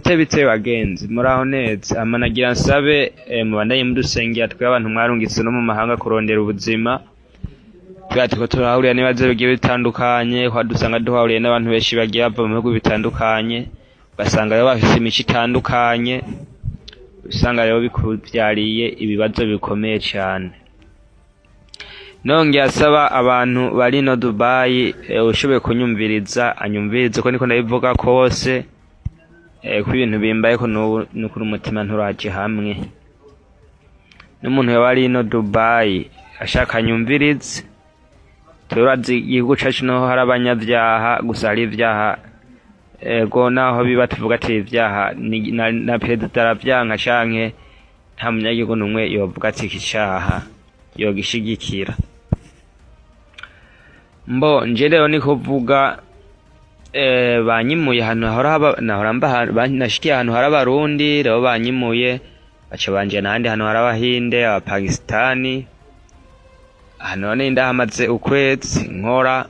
Bite bite bagenzi, muraho neza? Hama nagira nsabe mubandanye mudusengera twe abantu mwarungitse no mu mahanga kurondera ubuzima, kubera turiko turahahurira n'ibibazo bigiye bitandukanye, kwa dusanga duhahuriye n'abantu benshi bagiye bava mu bihugu bitandukanye, ugasanga rero bafise imico itandukanye, usanga rero bikuvyariye ibibazo bikomeye cane. Nongeye asaba abantu bari no Dubai, ushoboye kunyumviriza anyumvirize ko niko ndabivuga kose, ko ibintu bimbayeko n'ubu nukuri umutima nturaje hamwe. N'umuntu yoba ari ino Dubai ashaka anyumvirize, turazi igihugu cacu naho hari abanyavyaha, gusa hari ivyaha ego naho biba tuvuga ati ivyaha na perezida aravyanka canke nta munyagihugu n'umwe yovuga ati iki caha yogishigikira. Mbo nje rero ni kuvuga banyimuye ahantu hahora haba, nahora mba nashikiye ahantu hari abarundi, rero banyimuye baca banjana ahandi hantu hari abahinde, abapakistani. Aha none ndahamaze ukwezi nkora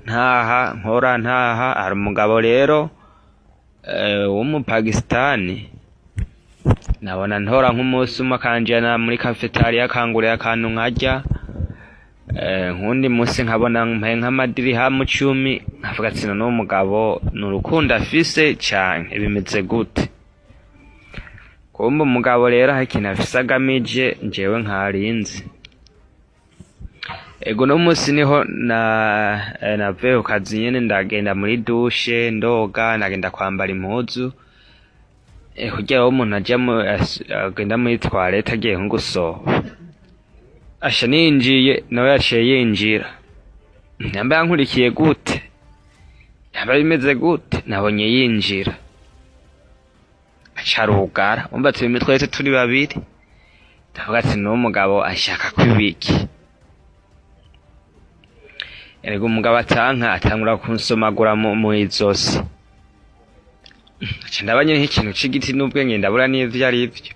ntaha, nkora ntaha. Hari umugabo rero w'umupakistani nabona ntora nk'umunsi umwe akanjana muri kafetariya akangurira akantu nkarya, nkundi munsi nkabona mpaye nk'amadirihamu 10, nkavuga ati none uwo mugabo ni urukundo afise canke bimeze gute? Kumbe umugabo rero hari ikintu afise agamije njewe nkarinzi. Ego no munsi niho na navuye ku kazi nyene ndagenda muri dushe ndoga, ndagenda kwambara impuzu, kugira aho umuntu aja agenda muri toilette agiye nko gusoba. Asha ninjiye nawe yaciye yinjira, nyamba yankurikiye gute, nyamba bimeze gute, nabonye yinjira aca arugara, umva turi muri toilette turi babiri, ndavuga ati n'uwo mugabo ashaka kwibiki. Erega umugabo atanka atangura kunsomagura mw'izosi, aca ndaba nyene nk'ikintu c'igiti n'ubwenge ndabura n'ivyo arivyo.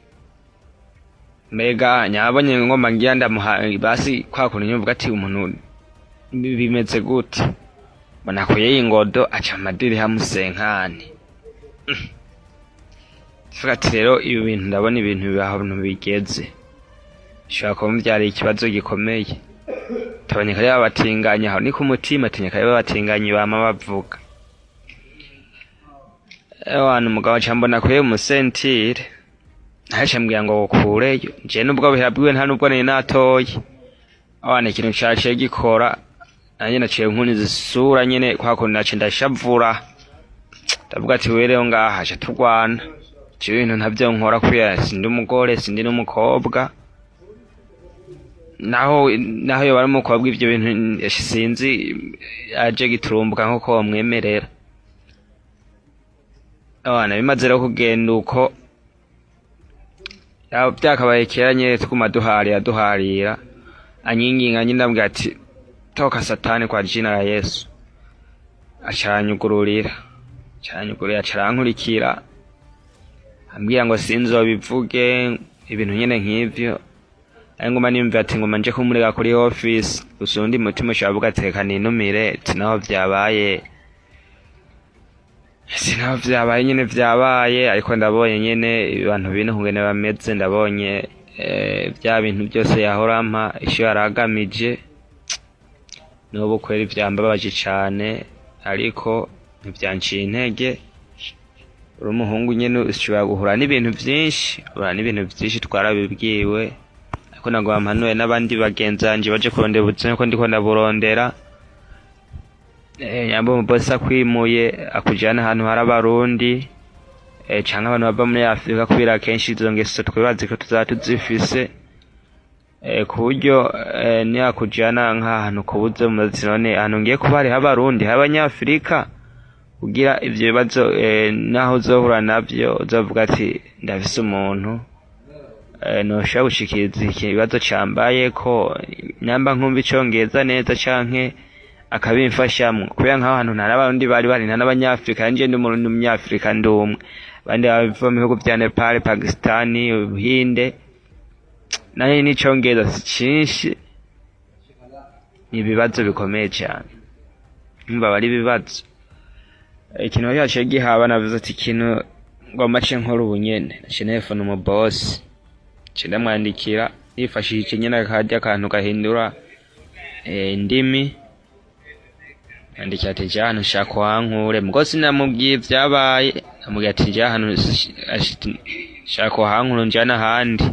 Mbega nyabonye ngomba ngira ndamuha basi kwa kuntu nyene uvuga ati umuntu bimeze gute, mbona akuyeyo ingodo aca amadirihamu senkani. Ndavuga ati rero ibi bintu ndabona ibintu ahantu bigeze bishobora kuba vyari ikibazo gikomeye. Tabonye kare babatinganya aho ni ku mutima, tinya kare babatinganyi bama bavuga. Ewana umugabo aca mbona akuyeyo umusentire, aca ambwira ngo ukureyo, nje nubwo buhera bwiwe nta nubwo nari natoye. Ewana ikintu caciye gikora, nanje naciye nkuniza isura nyene kwa kuntu naciye ndashavura, ndavuga ati wewe rero ngaha aca turwana, jewe ibintu ntavyo nkora kubera sindi umugore sindi n'umukobwa, naho yoba ari umukobwa ivyo bintu sinzi aje giturumbuka nkuko womwemerera. Ewana bimaze rero kugenda uko, vyakabaye kera nyene tuguma duharira duharira, anyinginga nyene ndamubwira ati toka satani kwa jina la Yesu, aca aranyugururira, aca aranyugururira, aca arankurikira, ambwira ngo sinzobivuge ibintu nyene nk'ivyo. Ari nguma nimvira ati nguma nje kumurega kuri office, gusa uwundi mutima ushobora kuvuga ati reka ninumire, ati naho vyabaye, ati naho vyabaye nyene vyabaye, ariko ndabonye nyene abantu bino kungene bameze, ndabonye vya bintu byose yahora ampa ico yaragamije, n'ubu kweri vyambabaje cane, ariko ntivyanciye intege. Uri umuhungu nyene ushobora guhura n'ibintu vyinshi, uhura n'ibintu vyinshi twarabibwiwe, ariko nagomba mpanure n'abandi bagenzi banje baje kurondera ubuzima ko ndiko ndaburondera. Nyamba umubosi akwimuye akujana ahantu hari abarundi, canke abantu bava muri Afrika, kubera kenshi izo ngeso twibaza ko tuzaba tuzifise, ku buryo niyakujana nk'ahantu kubuze muzi none ahantu ngiye kuba hariho abarundi hariho abanyafrika, kugira ivyo bibazo naho uzohura navyo uzovuga ati ndafise umuntu noshobora gushikiriza ikibazo cambaye ko nyamba nkumva icongereza neza canke akabimfashamwo, kubera nk'aho hantu nta n'abarundi bari bahari, nta n'abanyafrika, nanje ndi umunyafrika ndi umwe, abandi bava mu bihugu vya Nepal, Pakistani, Ubuhinde, nayo n'icongereza si cinshi. Ni ibibazo bikomeye cane, umva aba ari ibibazo. Ikintu caciye gihaba navuze ati ikintu Ngomba ce nkora ubu nyene, naciye nterefona umubosi, nce ndamwandikira nifashishije nyene karya kantu gahindura indimi. Yandikira ati: "Je ahantu nshaka uhankure." Mugo sinamubwiye ivyabaye, namubwiye ati: "Je ahantu nshaka uhankure unjane ahandi."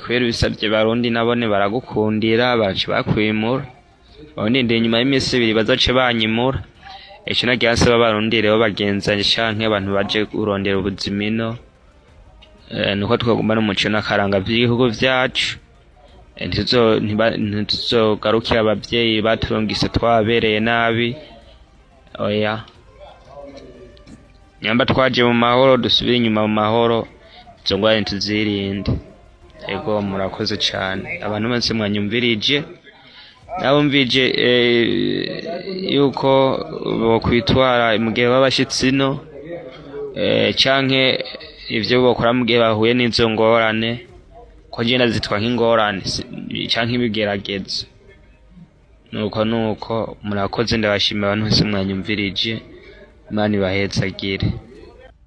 Kubera ubisavye Barundi nabone baragukundira, baca bakwimura. Ubu inyuma y'iminsi 2 bazoce banyimura. Ico nagira nsaba Abarundi rero bagenzanje canke abantu baje kurondera ubuzima ino, nuko twogumana umuco n'akaranga vy'ibihugu vyacu. Ntituzogarukira abavyeyi baturungise twababereye nabi, oya. Nyamba twaje mu mahoro, dusubire inyuma mu mahoro, izo ngorane tuzirinde. Ego, murakoze cane abantu bose mwanyumvirije, nabumvije yuko bokwitwara mu gihe baba bashitse ino, canke ivyo bokora mu gihe bahuye n'izo ngorane, ko je ndazitwa nk'ingorane canke ibigeragezo. Nuko murakoze, ndabashimiye abantu bose mwanyumvirije. Imana ibahezagire.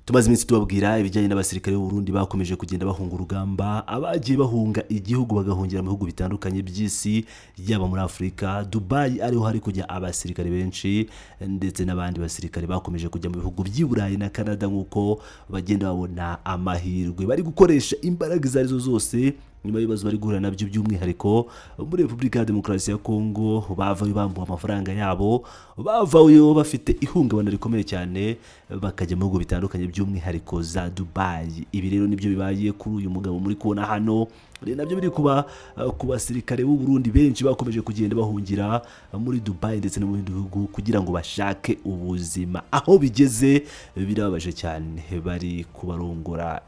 Tumaze iminsi tubabwira ibijyanye n'abasirikare b'u Burundi bakomeje kugenda bahunga urugamba, abagiye bahunga igihugu bagahungira mu bihugu bitandukanye by'isi, yaba muri Afurika, Dubai ariho hari kujya abasirikare benshi, ndetse n'abandi basirikare bakomeje kujya mu bihugu by'i Burayi na Canada, nk'uko bagenda babona amahirwe. Bari gukoresha imbaraga izo arizo zose nyuma y'ibibazo bari guhura nabyo, by'umwihariko muri Repubulika ya Demokarasi ya Kongo. Bavayo bambuwe amafaranga yabo, bavayo bafite ihungabana rikomeye cyane, bakajya mu bihugu bitandukanye, by'umwihariko za Dubai. Ibi rero nibyo bibaye kuri uyu mugabo muri kubona hano. Rero nabyo biri kuba ku basirikare b'u Burundi benshi bakomeje kugenda bahungira muri Dubai ndetse no mu bindi bihugu kugira ngo bashake ubuzima. Aho bigeze birababaje cyane, bari kubarongora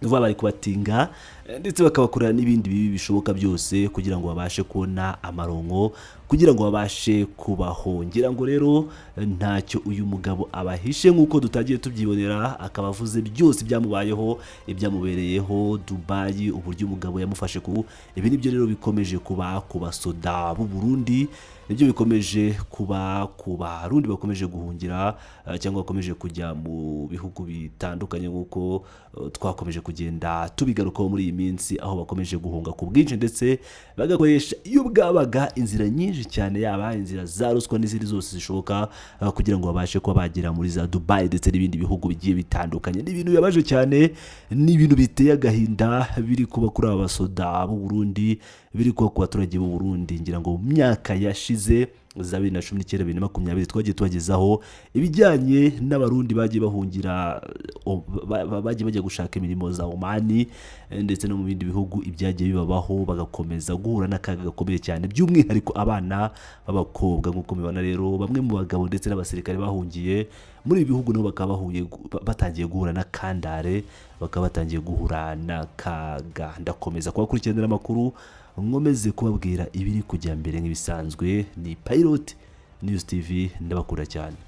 vuba, bari kubatinga ndetse bakabakorera n'ibindi bibi bishoboka byose kugira ngo babashe kubona amaronko, kugira ngo babashe kubaho. Ngira ngo rero ntacyo uyu mugabo abahishe, nk'uko tutagiye tubyibonera, akaba avuze byose ibyamubayeho, ibyamubereyeho Dubai, uburyo umugabo yamufashe ku. Ibi nibyo rero bikomeje kuba ku basoda b'u Burundi, nibyo bikomeje kuba ku Barundi bakomeje guhungira cyangwa bakomeje kujya mu bihugu bitandukanye, nk'uko twakomeje kugenda tubigarukaho muri iyi minsi, aho bakomeje guhunga ku bwinshi ndetse bagakoresha iyo bwabaga inzira nyinshi cyane, yaba inzira za ruswa n'izindi zose zishoboka, kugira ngo babashe kuba bagera muri za Dubai ndetse n'ibindi bihugu bigiye bitandukanye. Ni ibintu bibabaje cyane, ni ibintu biteye agahinda biri kuba kuri aba basoda b'u Burundi, biri kuba ku baturage b'u Burundi. Ngira ngo mu myaka yashize za 2019, 2020, twagiye tubagezaho ibijyanye n'Abarundi bagiye bahungira bagiye bajya gushaka imirimo za Omani ndetse no mu bindi bihugu, ibyagiye bibabaho, bagakomeza guhura n'akaga gakomeye cyane, by'umwihariko abana b'abakobwa. Nk'uko mubibona rero, bamwe mu bagabo ndetse n'abasirikare bahungiye muri ibi bihugu nabo bakaba batangiye guhura n'akandare, bakaba batangiye guhura n'akaga. Ndakomeza kubakurikiranira amakuru, nkomeze kubabwira ibiri kujya mbere nk'ibisanzwe. Ni Pilot News TV, ndabakunda cyane.